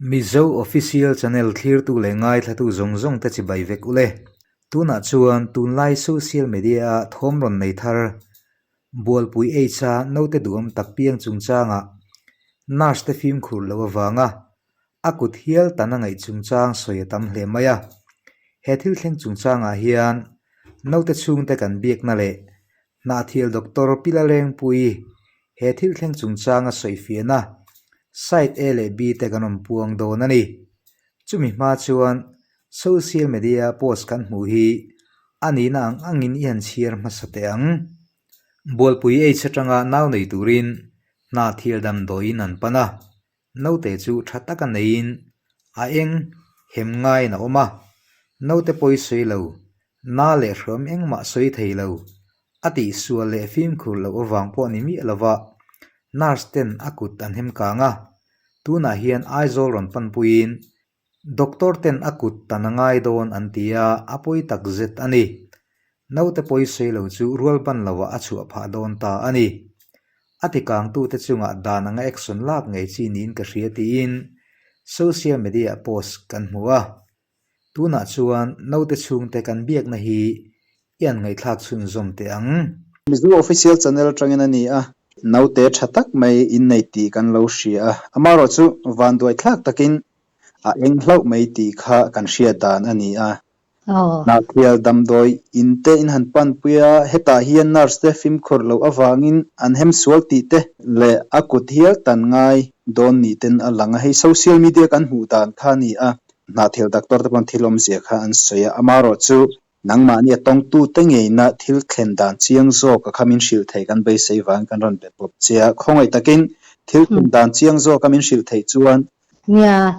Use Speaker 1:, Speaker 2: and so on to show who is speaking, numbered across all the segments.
Speaker 1: Mizo Official Channel thlirtu leh ngaithlatu zawng zawng te chibai vek ule. Tunah chuan tunlai social media a thawm rawn nei thar Bualpui H-a naute duhawm tak piang chungchangah nurse te fimkhur loh avanga a kut hial tan a ngaih chungchang sawi a tam hle mai a. He thil thleng chungchangah hian naute chhungte kan biakna leh Hnahthial Doctor Pi Lalengpuii he thil thleng chungchanga sawifiahna side A leh B te kan rawn puang dawn a ni. Chumi hma chuan social media post kan hmuh hi a nihna ang angin i han chhiar hmasa teh ang. Bualpui H atanga nau nei turin Hnahthial damdawiin an pan a. Naute chu tha taka neiin a eng hem ngaiin a awm a, naute pawi sawi lo, na leh hrawm engmah sawi thei lo, a tihsual leh fimkhur loh avang pawh ni miah lova nurse ten a kut an hem kang a, tunah hian Aizawl rawn panpuiin Doctor ten a kut tan a ngai dawn an ti a, a pawi tak zet a ni. Naute pawi sawi lo chu rual ban lovah a chhuah phah dawn ta a ni. A tikangtute chungah dan anga action lak ngei chi niin ka hria tiin social media post kan hmu a. Tunah chuan naute chhungte kan biakna hi i an ngaihthlak chhunzawm teh ang.
Speaker 2: Mizo Official Channel atangin a ni a. Naute tha tak mai innei tih kan lo hria a, amaherawhchu vanduai thlak takin a eng hlauh mai tih kha kan hriat dan a ni a. Hnahthial damdawi in te in han panpui a, hetah hian nurse te fimkhur loh avangin an hem sual tih te leh a kut hial tan ngai dawn ni ten a lang a, hei social media kan hmuh dan kha a ni a. Hnahthial doctor te pawn thil awmzia kha an sawi a, amaherawhchu Nangmahni a tawngtute ngeina thil thlen dan chiang zawk a kha min hrilh theih kan beisei vang kan rawn be pawp che a, khawngaih takin thil thlen dan chiang zawk a min hrilh theih chuan.
Speaker 3: Nia,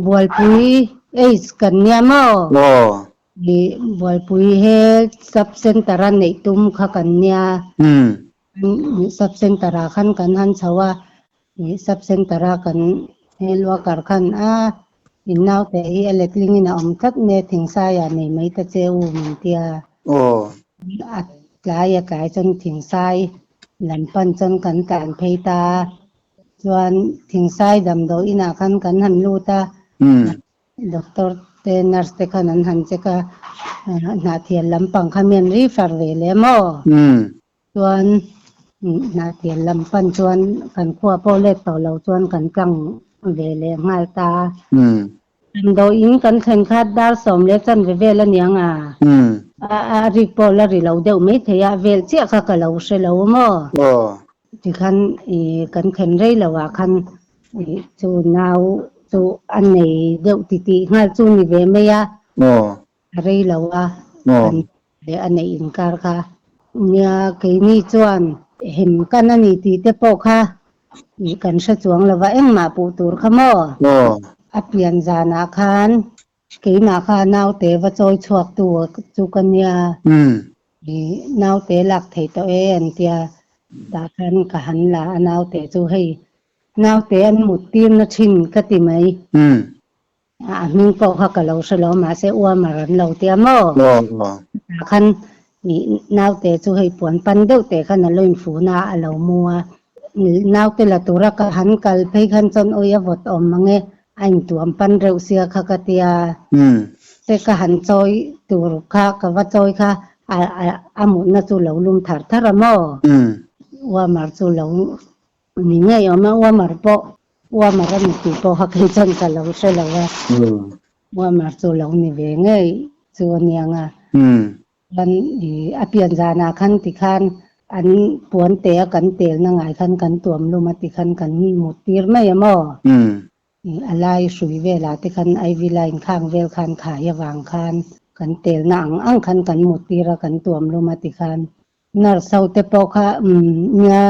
Speaker 3: Bualpui H kan nia maw?
Speaker 2: Aw.
Speaker 3: Bualpui Health Sub Centre a neih tum kha kan nia. Sub Centre ah khan kan han chho a, Sub Centre a kan health worker khan a in naute hi a letling in a awm tlat mai a, thingsai ah nei mai ta che u min tia. A tlai a tlai chuan thingsai lam pan chuan kan tlan phei ta a, chuan thingsai damdawi inah khan kan han lut a, Doctor te nurse te khan an han check a, hnahthial lampang kha mi an refer ve leh maw? Chuan hnahthial lam pan chuan kan khua pawh let tawh lo chuan kan tlang ve leh nghal ta a. Damdawiin kan thlen kha dar 10:15 vel a niang a, a rik pawh la ri lo deuh maithei a, vel chiah kha ka lo hre lo maw? Tikhan kan thlen rei lo ah khan chu nau chu a nei deuh titih nghal chu ni ve mai a, a rei lo a kan leh a neih inkar kha. Nia keini chuan hem kan a ni tih te pawh kha kan hre chuang lo va, engmah puh tur kha maw? A pian zanah khan Keimah kha naute va chawi chhuak tu chu ka nia. Naute lak thei tawh e an tia. Tah khan ka han la a naute chu hei naute an mut tir na thin ka ti mai. A hming pawh kha ka lo hre lo mahse Uamar an lo tia maw. Tah khan naute chu hei puan pan deuh teh khan a lo infun a a lo mu a. Naute la tura ka han kal phei khan chuan awi a vawt awm ang e. A intuam pan reuh sia kha ka tia. Te ka han chawi tur kha ka va chawi kha a a mutna chu lo lum thar thar a maw? Uamar chu lo ni ngei awm a, Uamar pawh Uamar a ni tih pawh kha kei chuan ka lo hre lo a. Uamar chu lo ni ve ngei chu a niang a. Chuan a pian zanah khan tikhan an puan te a kan telna ngai khan kan tuam lum a tikhan kan mut tir mai a maw? A lai hrui velah te khan IV line khang vel khan khai avang khan kan telna ang ang khan kan mut tir a kan tuam lum a tikhan nurse ho te pawh kha nia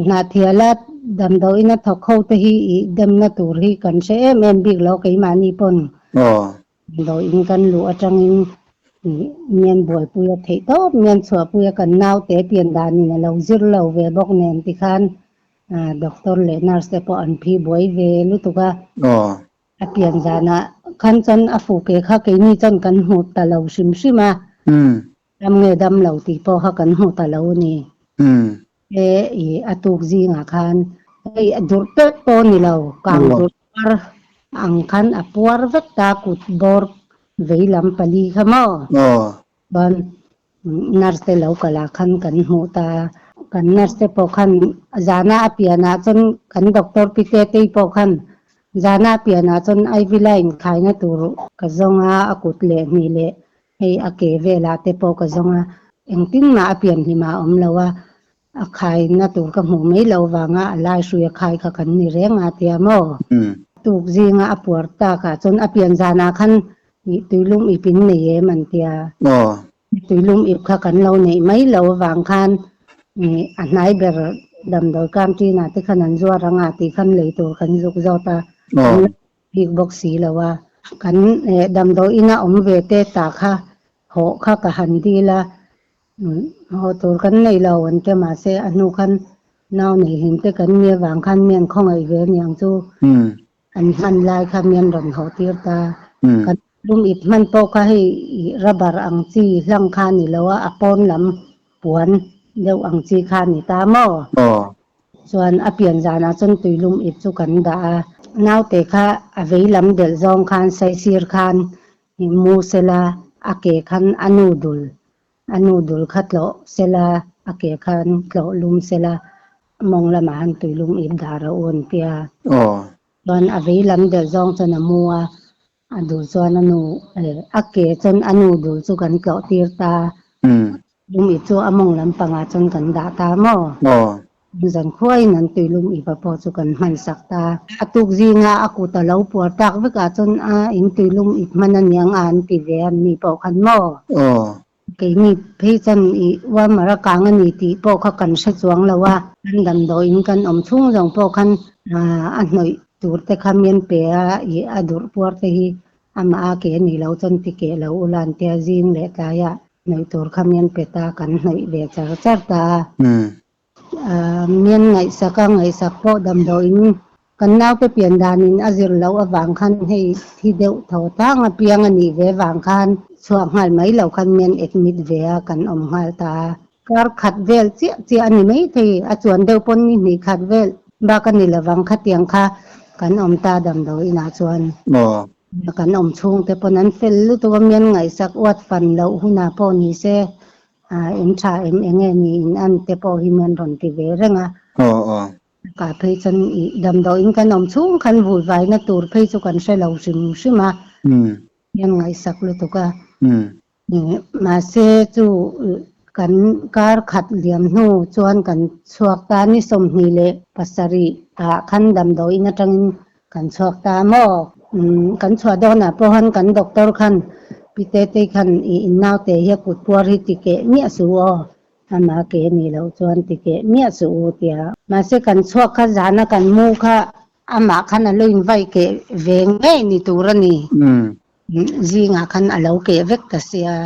Speaker 3: hnahthiala damdawiin a thawk ho te hi ih demna tur hi kan hre em em bik lo keimahni pawn. Damdawiin kan luh atangin mian buaipui a theih tawp, mian chhuahpui a kan naute pian danin a lo zir lo ve bawk nen tikhan doctor leh nurse te pawh an phi buai ve lutuk a. A pian zanah khan chuan a fuh ke kha keini chuan kan hmu ta lo hrim hrim a, ram nge dam lo tih pawh kha kan hmu ta lo a ni. He a tuk zingah khan hei a durh pek pawh a ni lo, kang durh par. ang khan a puar vek ta kut bawr veilam pali kha maw? Chuan nurse te lo kal ah khan kan hmuh ta a, kan nurse te pawh khan zana a pian ah chuan kan doctor pi te tei pawh khan zana a pian ah chuan IV line khaina tur ka zawng a, a kut leh hnih leh hei a ke velah te pawh ka zawng a, engtin mah a pian hlim ah a awm lo a, a khaina tur ka hmuh mai lo vanga a lai hrui a khai kha kan ni reng a tia maw? Tuk zinga a puar tak ah chuan a pian zanah khan ih tuilum ip in nei em an tia. Tuilum ip kha kan lo neih mai lo avang khan ih a hnai ber damdawi canteen ah te khan an zuar ang a tih khan lei tur kan zuk zawt a. Kan lo bik bawk si lo a. Kan damdawi ina awm ve te ta kha hawh kha ka han dil a. Haw tur kan nei lo an ti mahse a hnu khan nau nei hlim te kan nia vang khan mian khawngaih ve aniang chu an hman lai kha mian rawn haw tir ta. Kan lum ip hman pawh kha hei rubber ang chi hlang kha a ni lo a, a pawn lam puan deuh ang chi kha a ni ta maw? Chuan a pian zanah chuan tuilum ip chu kan dah a, naute kha a vei lam delh zawng khan saisir khan Mu sela, a ke khan a nu dul, a nu dul kha tlawh sela, a ke khan tlawh lum sela, mawng lamah han tui lum ip dar a u an tia. Chuan a vei lam delh zawng chuan a mu a, a dul chuan a nu, a ke chuan a nu dul chu kan tlawh tir ta. Lum ip chu a mawng lampangah chuan kan dah ta maw? Zan khuaiin an tuilum ipa pawh chu kan hman sak ta. A tuk zinga a kut a lo puar tak vekah chuan a in tuilum ip hman a niang a an ti ve a mi pawh khan maw? Keini phei chuan i warmer a kang a ni tih pawh kha kan hre chuang lo a. Kan damdawiin kan awm chhung zawng pawh khan a hnawih tur te kha mian pe a i a durh puar te hi amah a ke a nih loh chuan ti keh lo ula an tia zing leh tlaiah hnawih tur kha mian pe ta kan hnawih ve char char ta a. Mian ngaihsak a ngaihsak pawh damdawiin kan naute pian danin a zir loh avang khan hei thi deuh tho tlang a piang a nih ve vang khan chhuah nghal mai lo khan mian admit ve a kan awm nghal ta a. Kar khat vel chiah chiah a ni maithei a chuan deuh pawn ni hnih khat vel bak a ni lovang khatiang kha kan awm ta damdawiinah chuan kan awm chhungte pawn an fel lutuk a mian ngaihsak uat fan loh hunah pawh ni se In tha em eng nge ni in an te pawh hi mian rawn ti ve reng a. Ka phei chuan i damdawiin kan awm chhung khan vui vaina tur phei chu kan hre lo hrim hrim a. Mian ngaihsak lutuk a. Mahse chu kan kar khat liam hnu chuan kan chhuak ta ni 27 ah khan damdawiin atangin Kan chhuak ta maw? Kan chhuah dawnah pawh khan kan doctor khan Pi Tetei khan i in naute hi a kut puar hi ti keh miah suh u aw, amah ke a nih loh chuan ti keh miah suh u tia. Mahse kan chhuak kha zana kan mu kha amah khan a lo invai keh ve ngei ni tur a ni. Zingah khan a lo keh vek ta sia.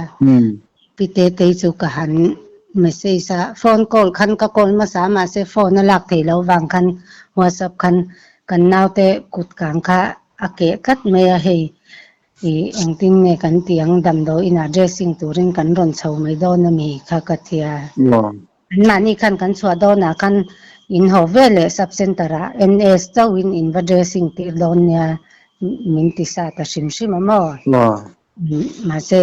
Speaker 3: Pi Tetei chu ka han message a, phone call khan ka call hmasa a mahse phone a lak theih loh vang khan whatsapp khan kan naute kut kang kha a keh tlat mai a, hei ih engtin nge kan tih ang damdawi inah dressing turin kan rawn chho mai dawn a mi kha ka ti a. Anmahni khan kan chhuah dawnah khan in haw ve leh sub centre ah NS chauhin in va dressing tir dawn nia min ti sa ta hrim hrim a maw? Mahse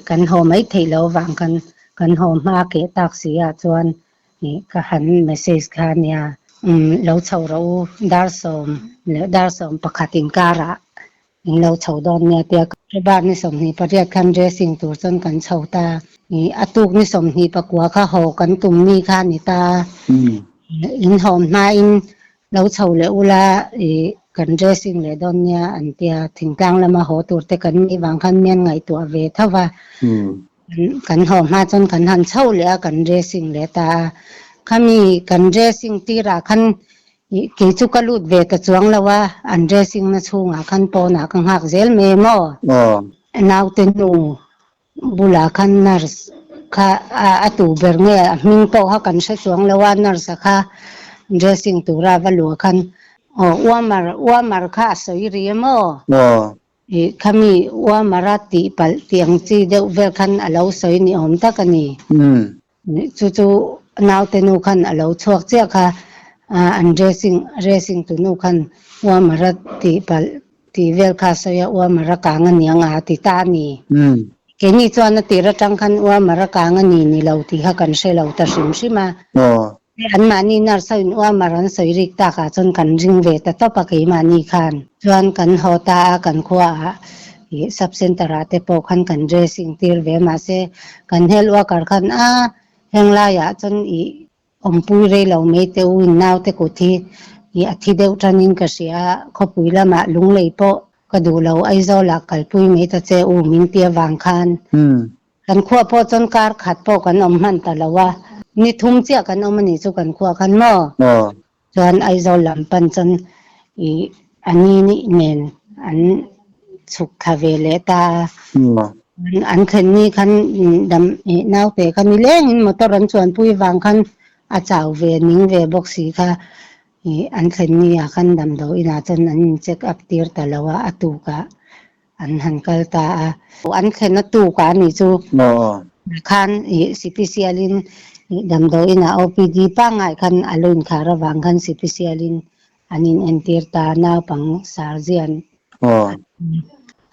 Speaker 3: kan haw mai theih loh avang khan kan haw hma keh tak si ah chuan ka han message kha nia lo chho rawh u dar sawm leh dar 11 inkarah In lo chho dawn nia tia Rebak ni 28 khan dressing tur chuan kan chho ta. A tuk ni 29 kha haw kan tum ni kha a ni ta. In hawm hmain lo chho leh ula kan dressing leh dawn nia an tia. Thingtlang lama haw tur te kan nih vang khan mian ngaihtuah ve tho va. Kan haw hma chuan kan han chho leh a, kan dressing leh ta a. Khami kan dressing tirah khan Ih, kei chu ka lut ve ta chuang lo a, an dressing na chhungah khan pawnah ka nghak zel mai maw? Naute nu bulah khan nurse kha a tu ber nge a hming pawh kha kan hre chuang lo a, nurse a kha dressing tura va luah khan aw warmer warmer kha a sawi ri a maw? Ih, khami warmer a tih palh tih ang chi deuh vel khan a lo sawi ni awm tak a ni. Chu chu naute nu khan a lo chhuak chiah kha, an dressing dressing tu nu khan warmer a tih palh. Tih vel kha sawi a Uamar a kang a niang a ti ta a ni. Keini chuan a tir atang khan Uamar a kang a ni ni lo tih kha kan hre lo ta hrim hrim a. Anmahni nurse ho in Uamar an sawi rik takah chuan kan ring ve ta tawp a keimahni khan. Chuan kan haw ta a kan khuaah ih sub center ah te pawh khan kan dressing tir ve mahse kan health worker khan a heng laiah chuan ih Awmpui rei lo mai teh u in naute kut hi ih a thi deuh tanin ka hria a, khawpui lamah lunglei pawh ka duh lo Aizawlah kalpui mai ta che u min ti avang khan kan khuah pawh chuan kar khat pawh kan awm hman ta lo a, ni thum chiah kan awm a nih chu kan khuah khan maw? Chuan Aizawl lam pan chuan ih a ni nih nen an chhuk thla ve leh ta a. An thlen ni khan dam ih naute kha ni lengin motor an chuanpui vang khan a chau ve ning ve bawk si kha ih an thlen ni ah khan damdawi inah chuan an in check up tir ta lo a, a tukah an han kal ta a. An thlen a tukah a nih chu khan ih sipisial in ih damdawi inah OPD pangngai khan a lo inkhar avang khan sipisial in an in entir ta a, naupang sarzian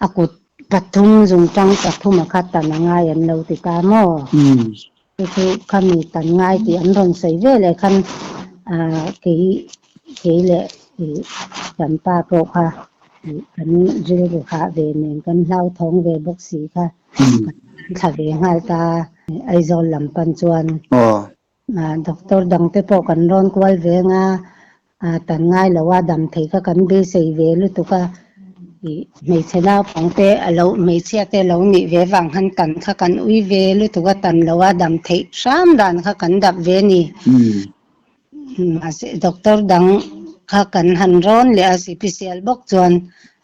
Speaker 3: a kut pathum zungtang pathum a kha tan a ngai an lo ti ta maw? Chu chu khami tan ngai tih an rawn sawi ve leh khan ah kei kei leh ih kan pa pawh kha ih kan rilru hah ve nen kan hlauthawng ve bawk si kha kan thla ve nghal ta a, Aizawl lam pan chuan Doctor dangte pawh kan rawn kual ve anga tan ngai lo a dam thei kha kan beisei ve lutuk a, ih hmeichhe naupangte a lo hmeichhia te lo nih ve vang khan tan kha kan ui ve lutuk a, tan lo a dam theih hram dan kha kan dap ve a ni. Mahse doctor dang kha kan han rawn leh a sipisial bawk chuan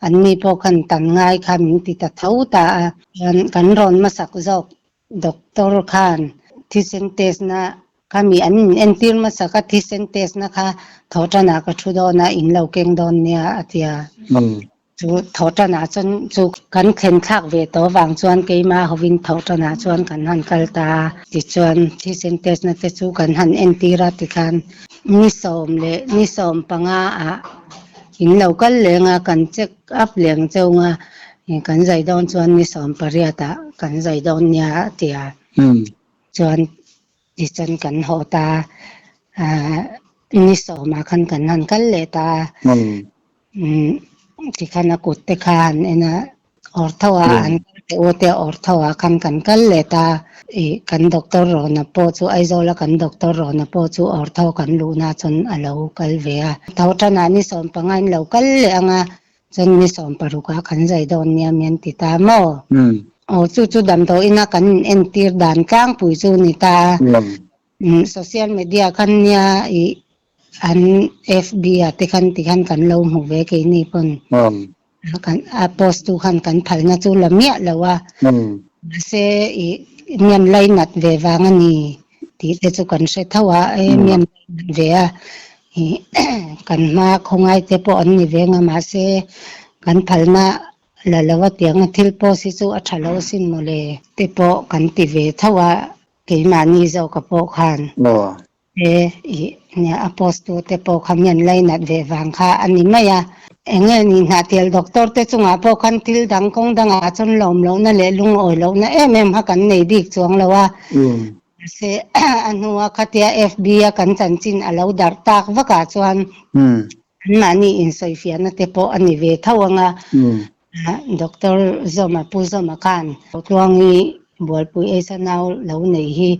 Speaker 3: anni pawh khan tan ngai kha min ti ta tho ta a, chuan kan rawn hmasak zawk Doctor khan thisen test na kha mi an in entir hmasa kha thisen test na kha thawhtanah ka thu dawn a in lo keng dawn nia a ti a. Chu thawhtanah chuan chu kan thlen thlak ve tawh avang chuan keimah hovin thawhtanah chuan kan han kal ta a. Tichuan thisen test na te chu kan han entir a tikhan ni 15 ni 15 ah in lo kal leng a kan check up leng cheu nga Kan zai dawn chuan ni 18 ah kan zai dawn nia a ti a. Chuan tichuan kan haw ta a, ni 10 ah khan kan han kal leh ta a. Tikhan a kut te kha han en a, awrtho ah an kal teh u te awrtho ah khan kan kal leh ta a. Ih kan doctor Rona pawh chu Aizawla kan doctor Rona pawh chu awrtho kan luhna chuan a lo kal ve a. Tho tanah ni 15 in lo kal leh ang a, Chuan ni 16 ah kan zai dawn nia mi an ti ta maw? Aw chu chu damdawiin a kan in entir dan tlangpui chu ni ta a. Social media khan nia ih an FB ah te khan ti khan kan lo hmu ve keini pawn. Kan a post tu khan kan phalna chu la miah lo a. Mahse ih mian lainat ve vang a ni tih te chu kan hre tho a, e mian lainat ve a. Ih kan hma khawngai te pawh an ni ve nga mahse kan phalna la lo a tiang a thil post hi chu a tha lo asin mawle te pawh kan ti ve tho a keimahni zawka pawh khan e ih nia a post tu te pawh kha mian lainat ve vang kha a ni mai a enge ni hnahtial doctor te chungah pawh khan thil dang kawng dangah chuan lawm lohna leh lungawi lohna em em kha kan nei bik chuang lo a. Mahse, a hnua khatia FB a kan chanchin a lo darh tak vakah chuan anmahni insawifiahna te pawh a ni ve tho ang a. Doctor Zawma, Pu Zawma khan Tluangi Bualpui Eisa nau lo nei hi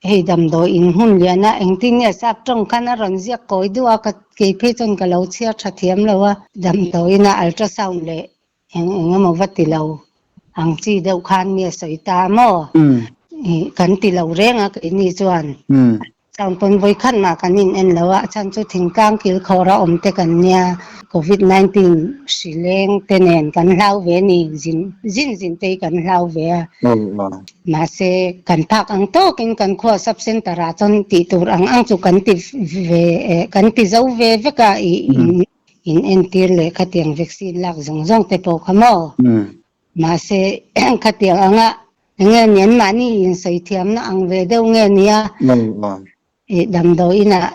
Speaker 3: hei damdawi in hmun liana engtin nge sap tawng khan a rawn ziak kawi duh a, ka kei phei chuan ka lo chhiar tha thiam lo a. Damdawiina ultrasound leh Eng eng emaw va ti lo ang chi deuh khan mi a sawi ta maw? Kan ti lo reng a keini chuan. Chuan pawn vawikhat mah kan in en lo a, a chhan chu thingtlang kilkhawr a awm te kan nia, Covid 19 hri leng te nen kan hlau ve ni, zin zin zin te hi kan hlau ve a. Mahse kan phak ang tawkin kan khua sub center ah chuan tih tur ang ang chu kan ti ve kan ti zo ve vek a, ih In entir leh khatiang vaccine lak zawng zawng te pawh kha maw? Mahse khatiang anga enge ni anmahni insawi thiamna ang ve deuh nge nia? Ih damdawiinah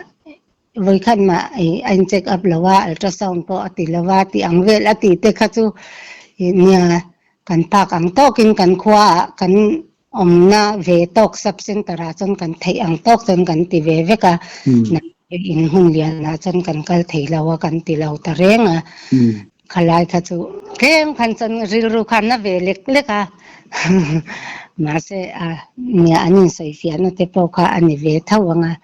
Speaker 3: Vawikhat mah a in check up lo a, ultrasound pawh a ti lo a tih ang vel a tih te kha chu nia kan phak ang tawkin kan khuaah kan awmna ve tawk sub center ah chuan kan theih ang tawk chuan kan ti ve vek a, in hmun lianah chuan kan kal thei lo a kan ti lo ta reng a. Khalai kha chu tlem khan chuan rilru kha na ve lek lek a, mahse a nia an insawi fiahna te pawh kha a ni ve tho ang a.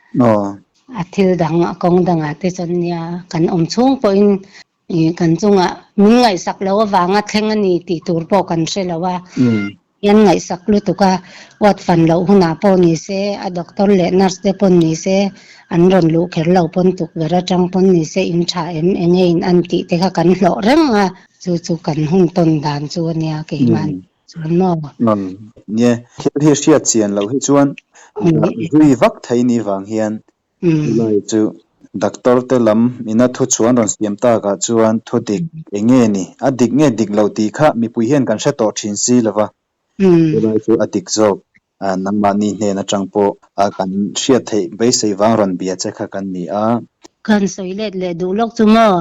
Speaker 3: A thil dang a kawng dangah te chuan nia kan awm chhung pawhin ih kan chungah min ngaihsak loh avanga thleng a ni tih tur pawh kan hre lo a. Hian ngaihsak lutuk a, uat fan loh hunah pawh ni se, a doctor leh nurse te pawn ni se, an rawn luh kher lo pawn tukverh atang pawn ni se in tha em enge in an tih te kha kan hlawh reng a, chu chu kan hun tawn dan chu a nia keimah chuan maw.
Speaker 2: Nia, thil hi hriat chian loh hi chuan zui vak thei ni vang hian Chulai chu doctor te lam ina thu chuan rawn siam takah chuan thu dik eng nge ni? A dik nge dik lo tih kha mipui hian kan hre tawh thin si lo va. Chulai chu a dik zawk. Nangmahni hnen atang pawh kan hriat theih beisei vang rawn bia che kha kan ni a.
Speaker 3: Kan sawi let leh duh lawk chu maw?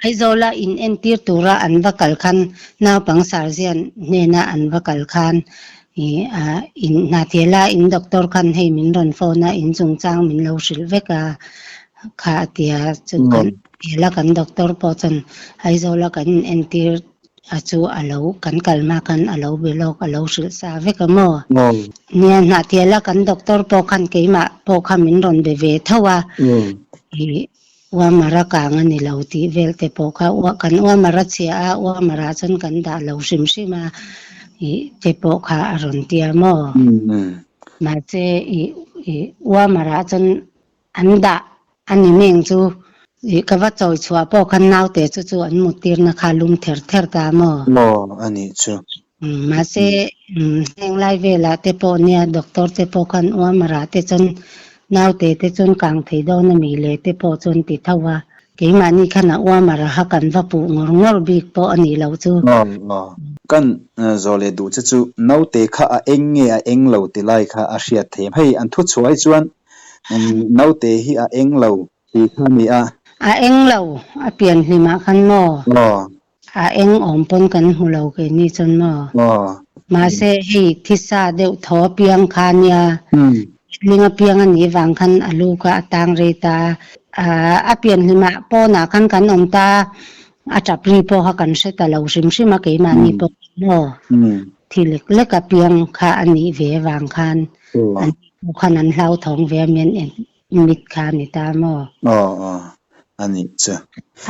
Speaker 3: Aizawla in entir tura an va kal khan naupang Sarzian hnena an va kal khan in hnahthiala in doctor khan hei min rawn phone a in chungchang min lo hrilh vek a kha a ti a, chu kan hnahthiala kan doctor pawh chuan Aizawla kan in entir a chu a lo kan kal hma khan a lo be lawk a lo hrilh sa vek a maw? Nia hnahthiala kan doctor pawh khan keimah pawh kha min rawn be ve tho a. Uamara kang a ni lo tih vel te pawh kha kan uamara chhia a, uamara chuan kan dah lo hrim hrim a ih te pawh kha a rawn tia maw? Mahse ih ih uamara chuan an dah a ni meng chu ih ka va chawi chhuah pawh khan naute chu chu an mut tirna kha lum ther ther ta maw?
Speaker 2: Maw a nih chu.
Speaker 3: Mahse heng lai velah te pawh nia doctor te pawh khan uamara te chuan naute te chuan kang thei dawn a mi le te pawh chuan ti tho a, keimahni khan a uamara kha kan va puh ngawr ngawr bik pawh a nih loh chu.
Speaker 2: Aw aw. Kan zawh leh duh che chu naute kha a eng nge a eng lo ti lai kha a hriat thei em? Hei an thu chhuah hi chuan naute hi a eng lo tih kha a ni a.
Speaker 3: A eng lo, a pian hlimah khan maw?
Speaker 2: Aw.
Speaker 3: A eng awm pawn kan hmu lo keini chuan maw? Mahse hei thisa deuh tho apiang kha nia, letling apiang a nih vang khan a lu kha a tang rei ta a, a pian hlimah pawnah khan kan awm ta a, a tap ri pawh kha kan hre ta lo hrim hrim a keimahni pawh khan maw? Thi lek lek apiang kha a nih ve vang khan an pawh khan an hlauthawng ve a mian Mit kha a ni ta maw?
Speaker 2: Aw aw, a nih chu.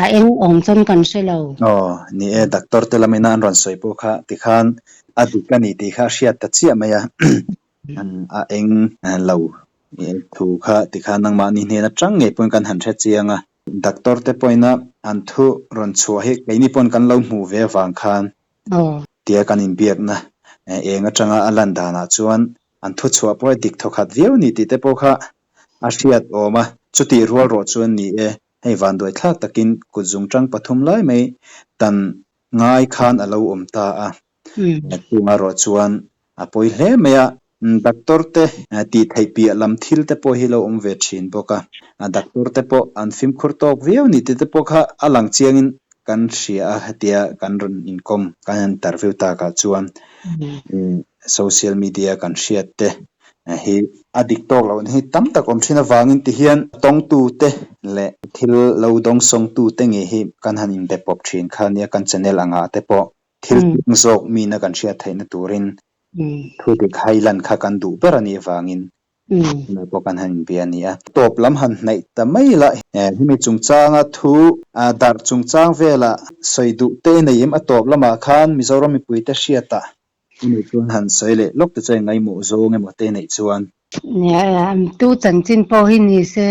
Speaker 3: A eng awm chuan kan hre lo.
Speaker 2: Aw, ni e, doctor te lamina an rawn sawi pawh kha tikhan a dik a ni tih kha a hriat ta chiah mai a, a eng lo thu kha tikhan nangmahni hnen atang ngei pawhin kan han hre chiang a. Doctor te pawhina an thu rawn chhuah hi keini pawn kan lo hmuh ve avang khan tia kan inbiakna eng atanga a lan danah chuan an thu chhuah pawh a dik thawkhat viau ni tih te pawh kha a hriat awm a, chutih rual rawh chuan ni e, hei vanduai thlak takin kut zungtang pathum lai mai tan ngai khan a lo awm ta a, chunga rawh chuan a pawi hle mai a, doctor te tih theih piah lam thil te pawh hi lo awm ve thin bawk a, doctor te pawh an fimkhur tawk viau ni tih te pawh kha a lang chiangin kan hria a, hetia kan rawn inkawm kan interview takah chuan social media kan hriat te hi a dik tawk loh hi tam tak awm thin avangin ti hian tawngtu te leh thil lo dawngsawng tu te ngei hi kan han inbe pawp thin kha nia kan channel angah te pawh thil thleng zawk mina kan hriat theihna turin thu dik hai lan kha kan duh ber a nih avangin Tunah pawh kan han inbia a ni a. Tawp lam han hnaih ta mai la. Hemi chungchanga thu darh chungchang vela sawi duh te nei em? A tawp lamah khan Mizoram mipuite hriatah i neih chuan han sawi leh lawk te chuan ngaimawh zawng emaw te neih chuan.
Speaker 3: Nia, tu chanchin pawh hi ni se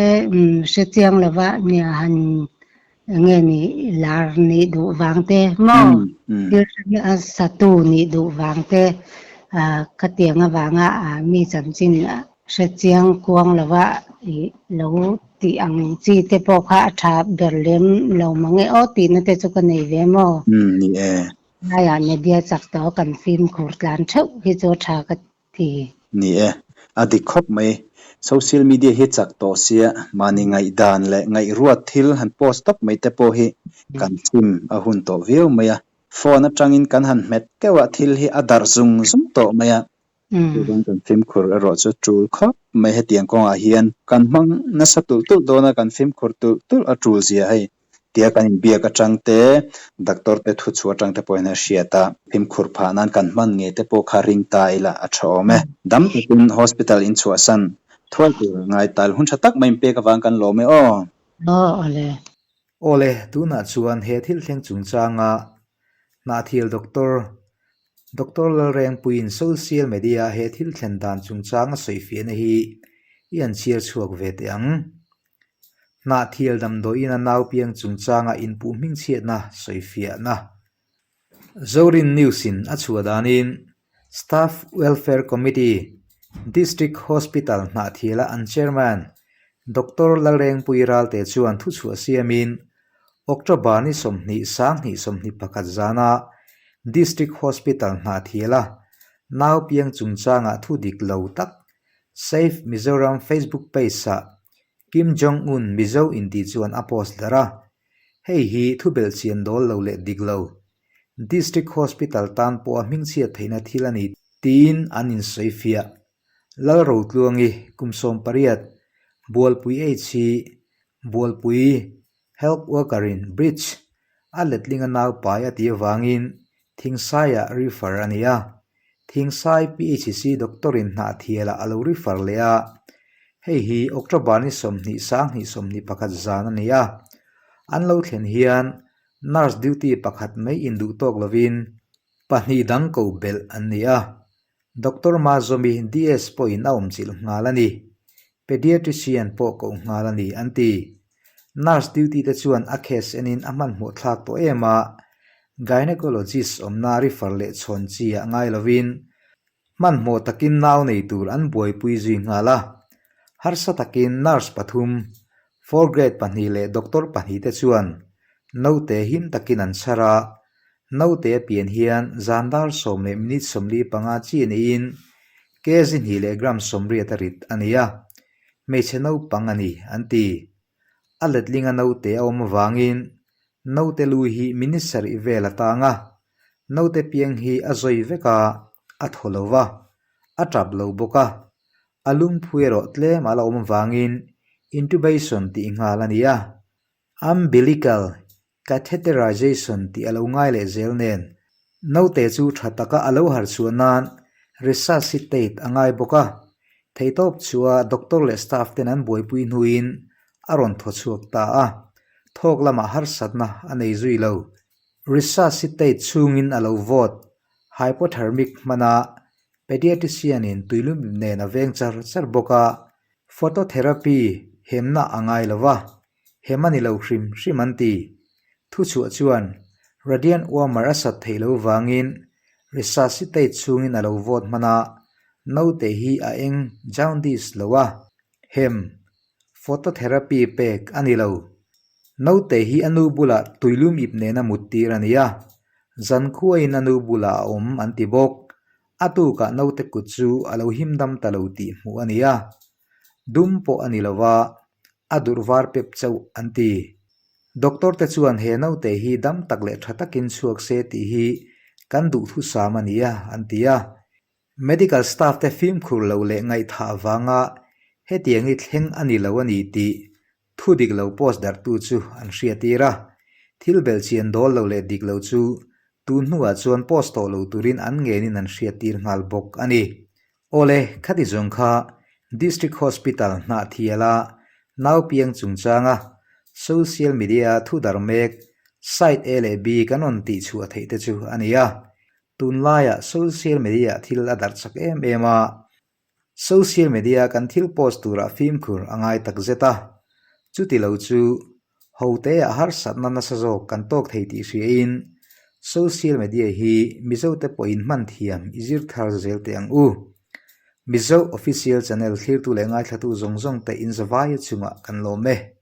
Speaker 3: hre chiang lova nia han Enge nih lar nih duh vang te maw? Thil hran satu nih duh vang te ka tiang avanga mi chanchin hre chiang kuang lova lo tih ang chi te pawh kha a tha ber lem lo mang e aw tihna te chu ka nei ve maw?
Speaker 2: Ni e.
Speaker 3: Laiah media chak tawh kan fimkhur tlan theuh hi chu a tha ka ti.
Speaker 2: Ni e, a dik khawp mai. Social media hi chak tawh sia, mahni ngaihdan leh ngaihruat thil han post tawp mai te pawh hi kan sim a hun tawh viau mai a. Phone atangin kan han hmet keuh a, thil hi a darh zung zung tawh mai a. Chuvang kan fimkhur erawh chu tul khawp mai hetiang kawngah hian kan hmang nasa tulh tulh dawn a, kan fimkhur tulh tulh a tul zia hei tia kan inbiak atang te, doctor te thu chhuah atang te pawhin a hriat a, fimkhur phah nan kan hman ngei te pawh kha ring ta ila a tha awm e. Dam takin hospital inchhuahsan thuai tur ngai tal hun tha tak mai inpek avang kan lawm e aw.
Speaker 3: Aw awle.
Speaker 1: Awle, tunah chuan he thil thleng chungchanga Hnahthial Doctor, Doctor Lalrengpuiin social media he thil thlen dan chungchanga sawifiahna hi i han chhiar chhuak ve teh ang. Hnahthial damdawiin a naupiang chungchanga inpuh hmingchhiatna sawifiahna. Zorin News-in a chhuah danin Staff Welfare Committee, District Hospital Hnahthiala an Chairman Doctor Lalrengpui Ralte chuan thuchhuah siamin October ni 20 2021 zana District Hospital Hnahthiala naupiang chungchangah thu dik lo tak Save Mizoram Facebook page-ah Kim Jong-un Mizo intih chuan a post darh a, hei hi thubelh chian dawl lo leh dik lo, District Hospital tan pawha hmingchhiat theihna thil a ni tiin an insawi fiah. Lalrotluangi, kum 18, Bualpui H hi Bualpui Health Worker-in Bridge a letlinga naupai a tih avangin Thingsaiah refer a ni a. Thingsai PHC doctor-in hnahthialah a lo refer leh a, hei hi October ni 20 sang 21 zan a ni a. An lo thlen hian nurse duty pakhat mai induh tawk lovin pahnih dang ko belh an ni a. Doctor Mazawmi DS pawhin a awmchilh nghal a ni. Pediatrician pawh koh nghal a ni, an ti. Nurse duty te chuan a case enin a hmanhmawh thlak tawh em a, gynecologist awmna refer leh chhawn chi ah ngai lovin hmanhmawh takin nau nei tur an buaipui zui nghal a. Harsa takin nurse pathum, four grade pahnih leh doctor pahnih te chuan naute him takin an chhar a, Naute a pian hian zan dar sawm leh minute 45 chi neiin kg hnih leh gram 80 a rit a ni a, hmeichhe naupang a ni, an ti. A letlinga naute a awm avangin naute lu hi minute sarih vel a tang a, naute piang hi a zawi vek a, a thaw lo va, a tap lo bawk a, a lungphu erawh tlem a la awm avangin intubation tih nghal a ni a. Umbilical catheterization tih a lo ngai leh zel nen, naute chu tha taka a lo harh chhuah nan resuscitate a ngai bawk a, theihtawp chua doctor leh staff ten an buaipui hnuin a rawn thaw chhuak ta a, thawk lamah harsatna a nei zui lo. Resuscitate chhungin a lo vawt, hypothermic hman a, pediatrician in tuilum nen a veng char char bawk a, phototherapy hemna a ngai lo va, Hem a ni lo hrim hrim an ti. Thuchhuah chuan radiant warmer a sat theih loh vangin resuscitate chhungin a lo vawt hman a, naute hi a eng jaundice lo a, hem, phototherapy pek a ni lo. Naute hi a nu bulah tuilum ip nena mut tir a ni a, zankhuain a nu bulah a awm an ti bawk. A tukah naute kut chu a lo himdam ta lo tih hmuh a ni a, dum pawh a ni lo va, a durh var pep chauh an ti. Doctor te chuan he naute hi dam tak leh tha takin chhuak se tih hi kan duhthusam a ni a, an ti a. Medical staff te fimkhur lo leh ngaihthah avanga hetiang hi thleng a ni lo a ni tih thu dik lo post darhtu chu an hriatir a. Thil belhchian dawl lo leh dik lo chu tun hnuah chuan post tawh lo turin an ngenin an hriattir nghal bawk a ni. Awle, khati zawng kha District Hospital Hnahthiala naupiang chungchanga social media thu dar mek site A leh B kan rawn tihchhuah theih te chu a ni a. Tunlaiah social media thil a darh chak em em a, social media kan thil post turah fimkhur a ngai takzet a. Chuti lo chu Hoteah harsatna nasa zawk kan tawk thei tih hriain social media hi Mizote pawhin hman thiam i zir thar zel teh ang u. Mizo Official Channel thlirtu leh ngaithlatu zawng zawng te inzavaia chungah kan lawm e.